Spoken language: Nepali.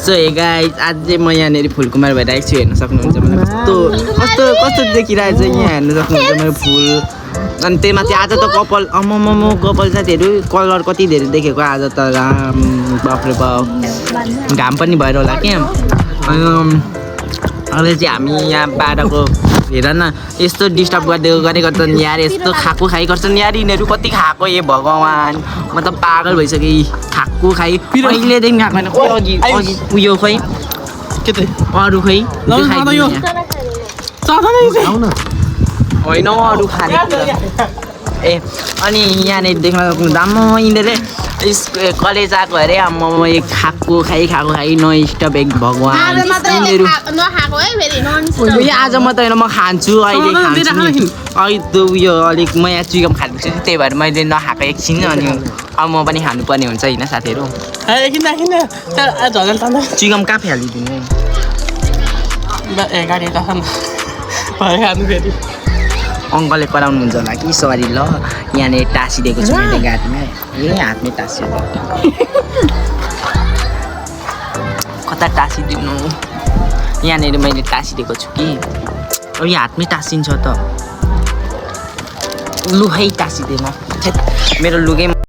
सो हे गाइस आज चाहिँ म यहाँनिर फुलकुमार भइरहेको छु हेर्न सक्नुहुन्छ मलाई कस्तो देखिरहेको छ यहाँ हेर्न सक्नुहुन्छ मेरो फुल अनि त्यही माथि आज त कपाल आम्मामा कपाल साथीहरू कलर कति धेरै देखेको आज त घाम बाफ्रे बाफ घाम पनि भएर होला क्या अहिले चाहिँ हामी यहाँ बाहिरको हेर न यस्तो डिस्टर्ब गरेको त यार यस्तो खाएको खाइ गर्छन् यार यिनीहरू कति खाएको ए भगवान् म त पागल भइसकेँ खाएको खाइ पहिलेदेखि खाएको होइन अघि उयो खोइ के त अरू खोइ होइन अरू खाने ए अनि यहाँनिर देख्न सक्नुहुन्छ आम्मा यिनीहरूले कलेज आएको अरे आम्मा खाएको खाइ न स्टप एक भगवान् यिनीहरू आज मात्रै होइन म खान्छु अहिले खान्छु अहिले त उयो अलिक म यहाँ चिकन खान्छु त्यही भएर मैले नखाएको एकछिन अनि अब म पनि खानुपर्ने हुन्छ होइन साथीहरू चिकन कहाँ फ्यालिदिनु अङ्कलले कराउनुहुन्छ होला कि सरी ल यहाँनिर टाँसिदिएको छु मैले गाडीमा हातमै टाँसियो कता टाँसिदिनु यहाँनिर मैले टाँसिदिएको छु कि अब यो हातमै टाँसिन्छ त लुखै टाँसिदिएन मेरो लुगै